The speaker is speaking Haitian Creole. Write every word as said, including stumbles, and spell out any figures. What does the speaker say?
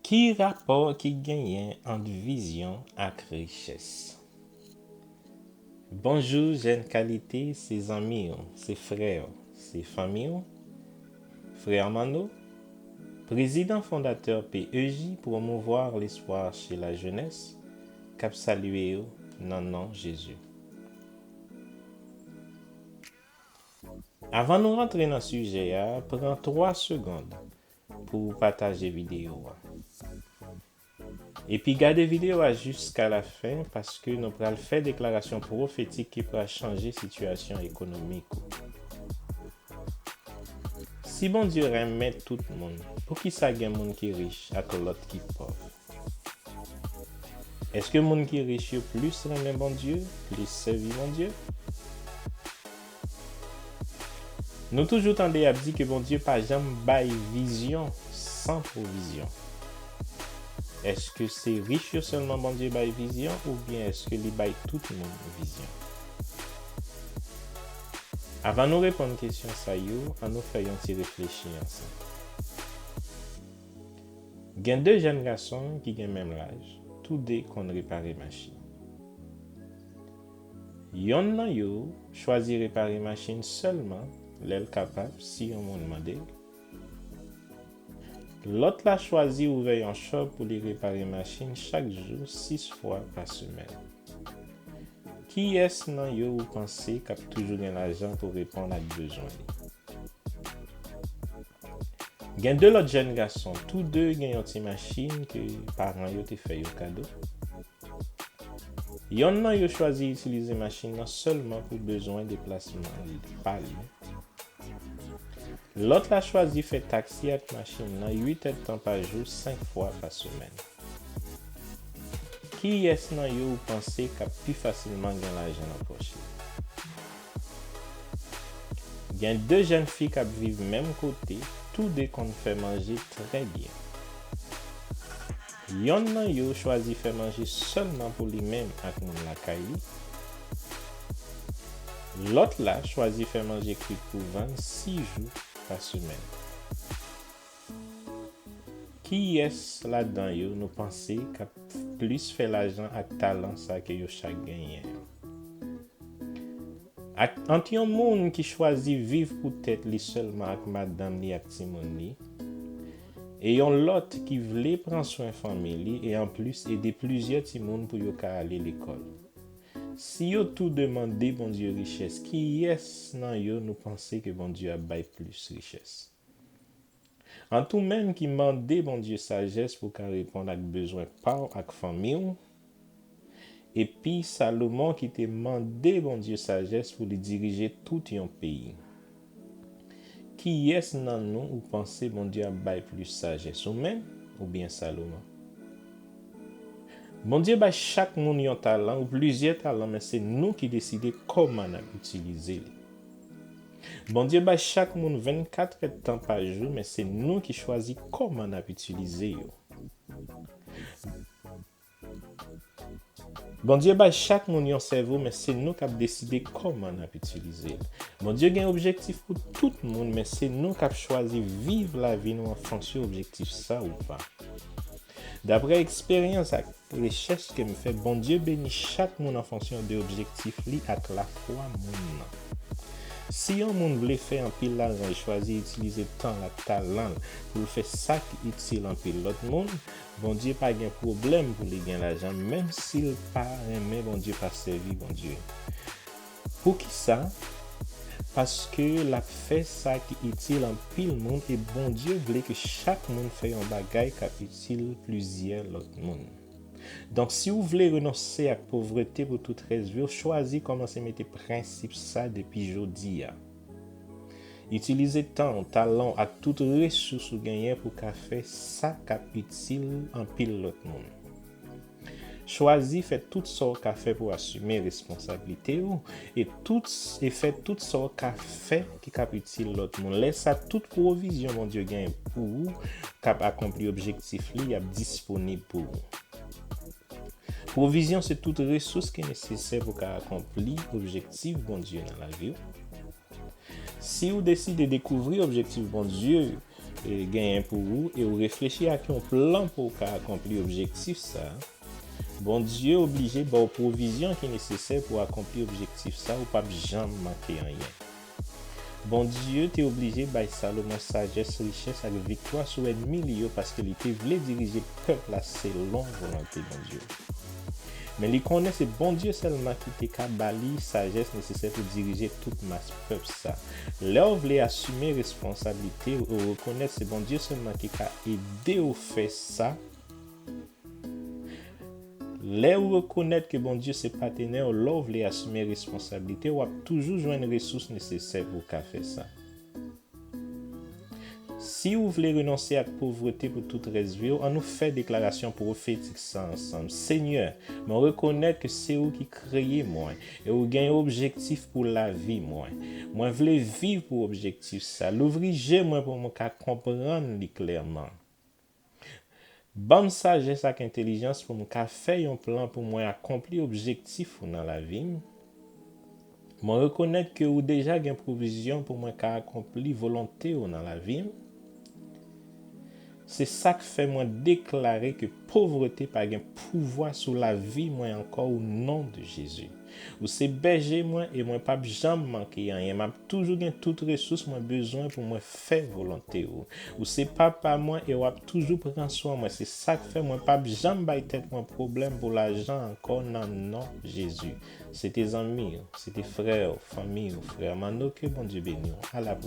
Ki rapò ki genyen ant vizyon ak richès? Bonjou, jèn kalite, se zanmi w, se frè w, se fanmi w, frè Manno, prezidan fondatè P E J, Promouvoir l'Espoir chez la Jeunesse, k ap salye w nan non Jezi. Avan nou rantre nan sijè a, pran twa segonn pou w pataje videyo a. Epi gade videyo a jiska la fen, paske nou pral fè deklarasyon pwofetik ki pral chanje sitiyasyon ekonomik ou. Si Bondye renmen tout moun, poukisa gen moun ki rich ak lòt ki pòv? Èske moun ki rich yo plis renmen Bondye, plis sèvi Bondye? Nou toujou tande y ap di ke Bondye pa janm bay vizyon san pwovizyon. Èske se rich yo sèlman Bondye bay vizyon, oubyen èske li bay tout moun vizyon? Avan nou reponn kesyon sa yo, ann nou fè yon ti reflechi ansanm. Gen de jèn gason ki gen menm laj, tou de konn repare machin. Yonn nan yo chwazi repare machin sèlman lè l kapab, si yon moun mande l. Lòt la chwazi ouvè yon shop pou li repare machin chak jou, sis fwa pa semèn. Kiyès nan yo ou panse k ap toujou gen lajan pou reponn ak bezwen li? Gen de lòt jèn gason, tou de gen yon ti machin ke paran yo te fè yo kado. Yonn nan yo chwazi itilize machin nan sèlman pou bezwen deplasman li, pa li. Lòt la chwazi fè taksi ak machin nan uit èdtan pa jou, senk fwa pa semèn. Kiyès nan yo ou panse k ap pi fasilman gen lajan nan pòch li? Gen de jèn fi k ap viv menm kote, tou de konn fè manje trè byen. Yonn nan yo chwazi fè manje sèlman pou li menm ak moun lakay li. Lòt la chwazi fè manje kwit pou vann sis jou pa semèn. Kiyès ladan yo nou panse k ap plis fè lajan ak talan sa ke yo chak genyen an? Ak, ant yon moun ki chwazi viv pou tèt li sèlman ak madanm li ak timoun li, e yon lòt ki vle pran swen fanmi li e anplis ede plizyè timoun pou yo ka ale lekòl. Si yo tou de mande Bondye richès, kiyès nan yo nou panse ke Bondye ap bay plis richès? Ant ou menm ki mande Bondye sajès pou w ka reponn ak bezwen pa w ak fanmi w, epi Salomon ki te mande Bondye sajès pou li dirije tout yon peyi. Kiyès nan nou ou panse Bondye ap bay plis sajès, ou menm oubyen Salomon? Bondye bay chak moun yon talan ou plizyè talan, men se nou ki deside kòman n ap itilize li. Bondye bay chak moun vennkat èdtan pa jou, men se nou ki chwazi kòman n ap itilize yo. Bondye bay chak moun yon sèvo, men se nou k ap deside kòman n ap itilize l. Bondye gen objektif pou tout moun, men se nou k ap chwazi viv lavi nou an fonksyon objektif sa ou pa. Daprè eksperyans ak rechèch ke m fè, Bondye beni chak moun an fonksyon de objektif li ak lafwa moun nan. Si yon moun vle fè anpil lajan e chwazi itilize tan l ak talan l pou l fè sa ki itil anpil lòt moun, Bondye pa gen pwoblèm pou li gen lajan, menm si l pa renmen Bondye, pa sèvi Bondye. Poukisa? Paske l ap fè sa ki itil anpil moun, e Bondye vle ke chak moun fè yon bagay k ap itil plizyè lòt moun. Donk, si w vle renonse ak povrete pou tout rès vi w, chwazi kòmanse mete prensip sa depi jodi a. Itilize tan w, talan w ak tout resous ou genyen pou w ka fè sa k ap itil anpil lòt moun. Chwazi fè tout sa w ka fè pou w asime responsablite w e tout, e fè tout sa w ka fè ki k ap itil lòt moun. Lè sa, tout pwovizyon Bondye gen pou ou k ap akonpli objektif li, y ap disponib pou ou. Pwovizyon se tout resous ki nesesè pou w ka akonpli objektif Bondye nan lavi w. Si w deside dekouvri objektif Bondye e, genyen pou ou e ou reflechi ak yon plan pou w ka akonpli objektif sa a, Bondye oblije ba w pwovizyon ki nesesè pou w akonpli objektif sa a, ou p ap janm manke anyen. Bondye te oblije bay Salomon sajès, richès ak viktwa sou ènmi li yo paske li te vle dirije pèp la selon volonte Bondye. Men li konnen se Bondye sèlman ki te ka ba li sajès nesesè pou dirije tout mas pèp sa. Lè w vle asime responsablite ou rekonèt se Bondye sèlman ki ka ede w fè sa, lè w rekonèt ke Bondye se patenè w, lè w vle asime responsablite, w ap toujou jwenn resous nesesè pou w ka fè sa. Si w vle renonse ak povrete pou tout rès vi w, ann nou fè deklarasyon pwofetik sa ansanm. Senyè, mwen rekonèt ke se ou ki kreye mwen e ou gen yon objektif pou lavi mwen. Mwen vle viv pou objektif sa. Louvri je mwen pou mwen ka konprann li klèman. Ban m sajès ak entèlijans pou m ka fè yon plan pou mwen akonpli objektif ou nan lavi m. Mwen rekonèt ke ou deja gen pwovizyon pou mwen ka akonpli volonte ou nan lavi m. Se sa k fè mwen deklare ke povrete pa gen pouvwa sou lavi mwen ankò, o non de Jezi. Ou se bèje mwen e mwen p ap janm manke anyen. M ap toujou gen tout resous mwen bezwen pou mwen fè volonte ou. Ou se papa mwen e w ap toujou pran swen mwen. Se sa k fè mwen p ap janm bay tèt mwen pwoblèm pou lajan ankò nan non Jezi. Se te zanmi w, se te frè w, fanmi w, frè Mano, ke Bondye beni w. A la pwochèn.